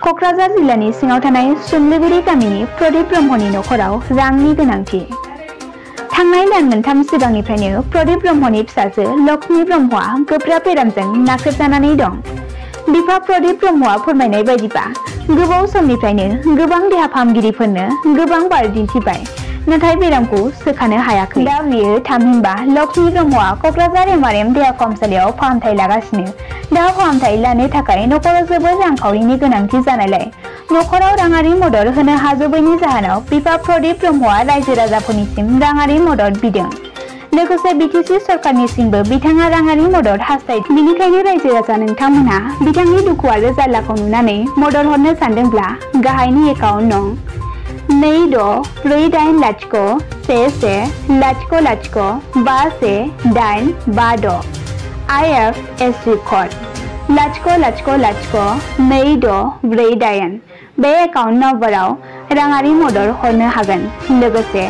क'क्राझार जिल्लानि सिङाव थानाय सुमलिगुरि गामिनि प्रदीप ब्रह्मनि नखराव रांनि गोनांथि। थांनाय दान मोनथाम सिगांनिफ्रायनो प्रदीप ब्रह्मनि फिसाजो लक्ष्मी ब्रह्मआ गोब्राब बेरामजों नाख्रेबजानानै दं। बिफा प्रदीप ब्रह्मआ फोरमायनाय बायदिबा गोबाव समनिफ्रायनो गोबां देहा फाहामगिरिफोरनो गोबां बार दिन्थिबाय, नाथाय बेरामखौ सोखानो हायाखै। दा बियो थामहिनबा लक्ष्मी ब्रह्मआ क'क्राझार एमआरएम देहा फाहामसालियाव फाहामथाय लागासिनो। दा फाहामथाय लानो थाखाय नखराव जोबोद रांखावरिनि गोनांथि जानायलाय नखराव राङारि मदद होनो हाजोबैनि जाहोनाव बिफा प्रदीप ब्रह्मआ रायजो राजाफोरनिसिम राङारि मदद बिदों। लोगोसे बिटिसि सरकारनिसिमबो बिथाङा राङारि मदद हास्थायदों। बेनिखायनो रायजो राजा नोंथांमोनहा बिथांनि दुखु आरो जारलाखौ नुनानै मदद हरनो सानदोंब्ला गाहायनि एकाउन्ट नं 264801051856 IFSC कड 00002648 बे एकाउन्ट नम्बराव राङारि मदद हरनो हागोन। लोगोसे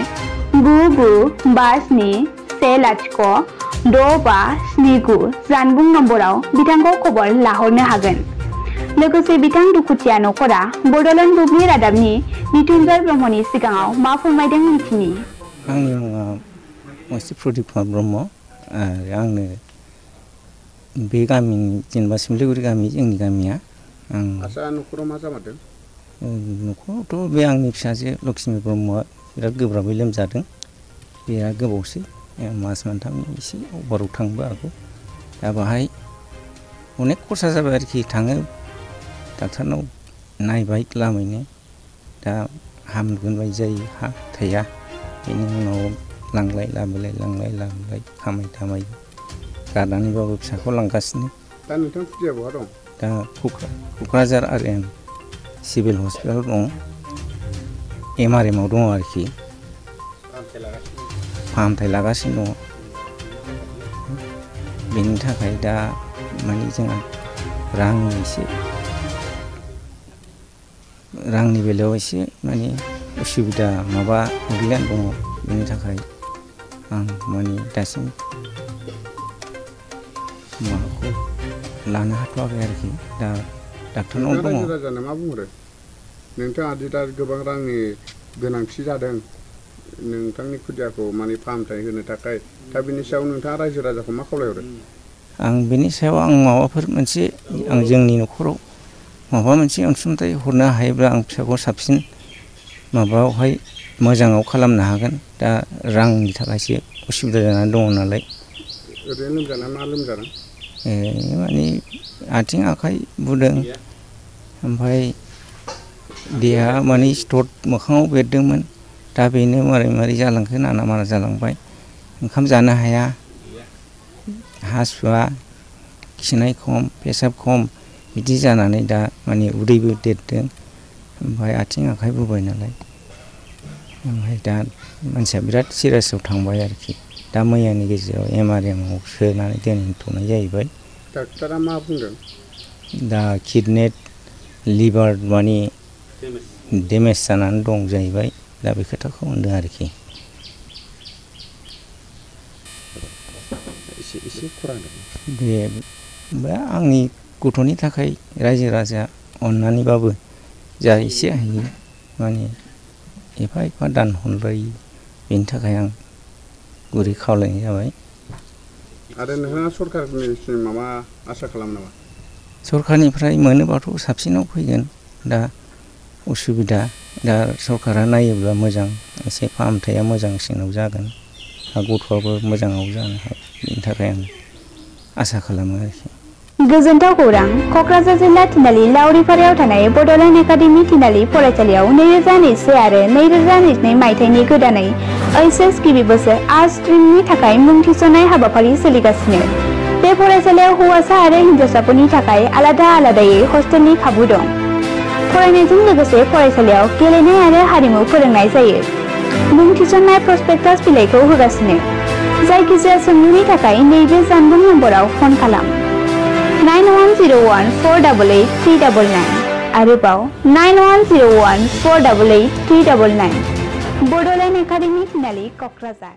9957106579 जानबुं नम्बराव बिथांखौ खबर लाहरनो हागोन। लोगोसे बिथां दुखुथिया नखरा बड'लेण्ड बुब्लि रादाबनि निथुनजय ब्रह्मनि सिगाङाव मा फोरमायदों मिथिनि। आंनि मुङा मोनसे प्रदीप ब्रह्म आरो आंनो बे गामिनि जेनेबा सुमलिगुरि गामि जोंनि गामिया। आसा नखराव मा जामारदों? नखरावथ' बे आंनि फिसाजो लक्ष्मी ब्रह्मआ बिराद गोब्राबै लोमजादों। बिराद गोबावसै मास मोनथामनि एसे अभाराव थांनोबो हागौ। दा बाहाय अनेक खरसा जाबाय आरोखि, थाङो डाक्टारनाव नायबाय लामैनो, दा हामगोन बायदि जायो, थैया। बेनि उनाव लांलाय लाबोलाय खामाय दामाय गारनानैबाबो फिसाखौ लांगासिनो। दा नोंथां खुदिया बहा दं? दा क'क्राझार RM सिभिल हस्पिटालाव दं, MRM आव दङ आरोखि, फाहामथाय लागासिनो दङ। बेनि थाखाय दा माने जोंहा रांनि बेलायाव एसे माने उसुबिदा माबा गोग्लैनानै दङ। बेनि थाखाय आं माने दासिम माबाखौ लानो हाथ'वाखै आरोखि, दा डाक्टारनाव दङ। रायजो राजानो मा बुंहरो? नोंथाङा दि दा गोबां रांनि गोनांथि जादों नोंथांनि खुदियाखौ माने फाहामथाय होनो थाखाय, दा बेनि सायाव नोंथाङा रायजो राजाखौ मा खावलायहरो? आं बेनि सायाव माबाफोर मोनसे जोंनि नखराव माबा मोनसे अनसुंथाइ हरनो हायोब्ला आं फिसाखौ साबसिन माबायावहाय मोजाङाव खालामनो हागोन। दा रांनि थाखायसो उसुबिदा जानानै दङ नालाय। ओरैनो लोमजानाया मा लोमजादों? माने आथिं आखाइ बुदों, ओमफ्राय देहा माने सिथर मोखाङाव बेरदोंमोन। दा बेनो मारै जालांखो नाना मारा जालांबाय। ओंखाम जानो हाया, हासुवा, खिनाय खम, पेसाब खम बिदि जानानै दा माने उदैबो देरदों, ओमफ्राय आथिं आखाइ बुबाय नालाय। ओमफ्राय दा मानसिया बिराद सिरियासआव थांबाय आरोखि। दा मैयानि गेजेराव MRM आव सोनानै दोनथ'नाय जाहैबाय। डाक्टारा मा बुंदों? दा किडनि लिभार माने डेमेज जानानै दं जाहैबाय। दा बे खोथाखौ होनदों आरोखि। एसे खरा बे आंनि गथ'नि थाखाय रायजो राजा अननानैबाबो जा एसे हायो माने एफा दान हरलायो, बेनि थाखाय आं गुरै खावलायनाय जाबाय। आरो नोंथाङा सरकारनिसिम माबा आसा खालामो नामा? सरकारनिफ्राय मोनोबाथ' साबसिनाव फैगोन। दा उसुबिदा, दा सरकारा नायोब्ला मोजां, एसे फाहामथाया मोजांसिनाव जागोन, गथ'आबो मोजाङाव जानो हागोन। बेनि थाखाय आं आसा खालामो आरोखि। गोजोनथाव खौरां। क'क्राझार जिल्ला थिनालि लावरिपारायाव थानाय बड'लेण्ड एकाडेमि थिनालि फरायसालियाव 2021 आरो 2022 मायथाइनि गोदानै HS गिबि बोसोर आर्ट्स स्ट्रिमनि थाखाय मुं थिसननाय हाबाफारि सोलिगासिनो। बे फरायसालियाव हौवासा आरो हिनजावसाफोरनि थाखाय आलादायै हस्टेलनि खाबु दं। फरायनायजों लोगोसे फरायसालियाव गेलेनाय आरो हारिमु फोरोंनाय जायो। मुं थिसननाय प्रस्पेक्टास बिलाइखौ होगासिनो। जायखिजाया सोंलुनि थाखाय नैबे जानबुं नम्बराव फन खालाम 9101488399 आरोबाव 9101488399। बड'लेण्ड एकाडेमि थिनालि क'क्राझार।